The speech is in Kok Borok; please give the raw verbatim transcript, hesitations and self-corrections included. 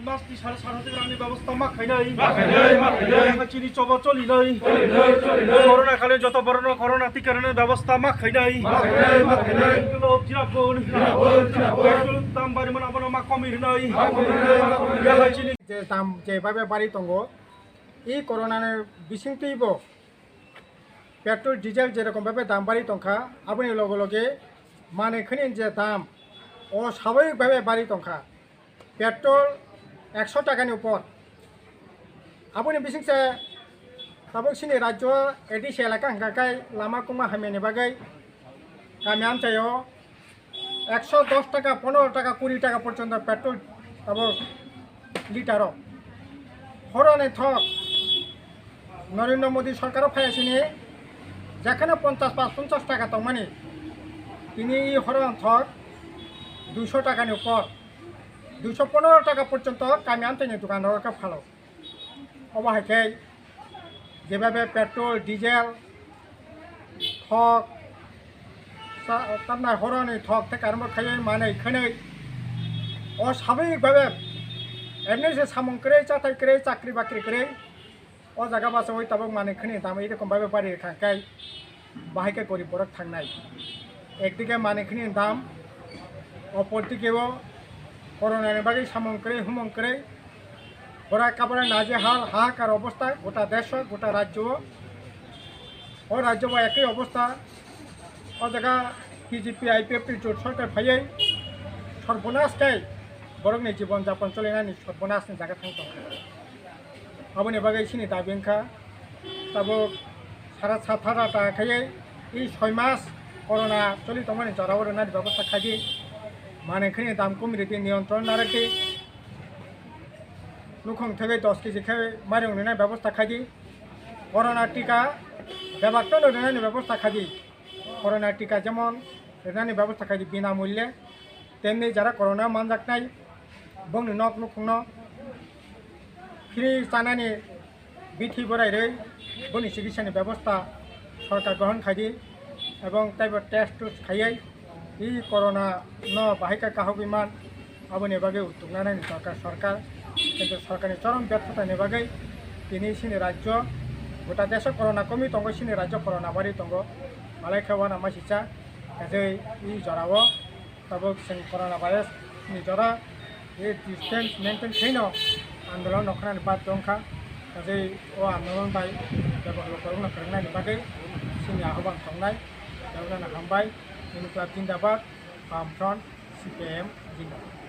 Mas ni sara sara rangni bebosta ma khainai. Ma khainai, ma khainai. Chini choba cholinai. Cholinai, cholinai. Corona kale joto borokno corona tika rwnani bebosta ma khainai. Ma khainai, ma khainai. Petrol jinabon. Jinabon, jinabon. Petrol dam bari mano abono ma komi rwnai. Ma komi rwnai, ma komi rwnai. Chini je dam je babe bari tongo. I corona ni bisingtwi bo petrol, diesel jerokom bhabe dam bari tongkha, aboni loge loge manwi khani je dam o swababik bhabe bari tongkha. Petrol ekso taka ni upor. Aboni bisingse tabuk chini rajyo A D C elaka hwnkha khe lama kwma hamya ni bagwi kami amchaio ekso dos taka, pondro taka, kuri taka porjonto petrol tabuk litero. Horoni thok Narendra Modi sorkaro phai sini jekheno ponchash ba ponchash taka tongmani, tini i horoni thok duiso takani upor, duiso pondro taka porjonto kami amchaini dokan rok khe phalo. Obo hai khe jebabe petrol, diesel, thok, ta-, tamnai horoni thok tei karmo khaiwi manwi khwnwi o swababik bhabe emni se samung kwrwi, chathai kwrwi, chakri bakri kwrwi o jaga bachawi tabuk manwi khwnwi tamo erokom bhabe bari rwkha khe bahai khe gorib borok thangnai. Ekdike manwi khwnwi dam, opor dike o corona ni bagwi samung kwrwi, humung kwrwi, bora kabara naje hal hahakar obostha gota desho, gota rajyo o. O rajyo bo ekoi obostha. O jaga B J P I P F T jot sorkar phaiwi sorbonas khe borokni jibon japon cholinani sorbonasni jaga thang tongkha. Aboni bagwi chini dabi wngkha tabuk sara sathara ta khaiwi i soi mas corona choli tongmani jorao rwnani bebosta khaidi, manwi khani dam kumi rwdi, niyontron narwkdi, nukhung thaiwi dos kg khe mairung rwnani bebosta khaidi, corona tika bebak tono rwnani bebosta khaidi. Corona tika jemon rwnani bebosta khaidi binamulye, temni jara corona manjaknai bongni nok nukhungno free chanani bithi borai rwi boni chikitsani bebosta sorkar grohon khaidi ebong teibo test test khaiwi i corona no bahai khe kahogwi man. Aboni bagwi utuknani sorkar, sorkar, kintu sorkarni chorom bethatani bagwi tini chini rajyo, gota deso corona komwi tongo, chini rajyo corona bari tongo, malai khe uanama sisa, kaje i jorao tabuk chwng corona virus ni jora i distance maintain khaino andolon rok khnani bad wngkha, kaje o andolon bai bebak lukurokno kwrwngnani bagwi chini ahoban tongnai, bebakno hambai, Inklab Jindabad, Bamfront, C P I M Jindabad.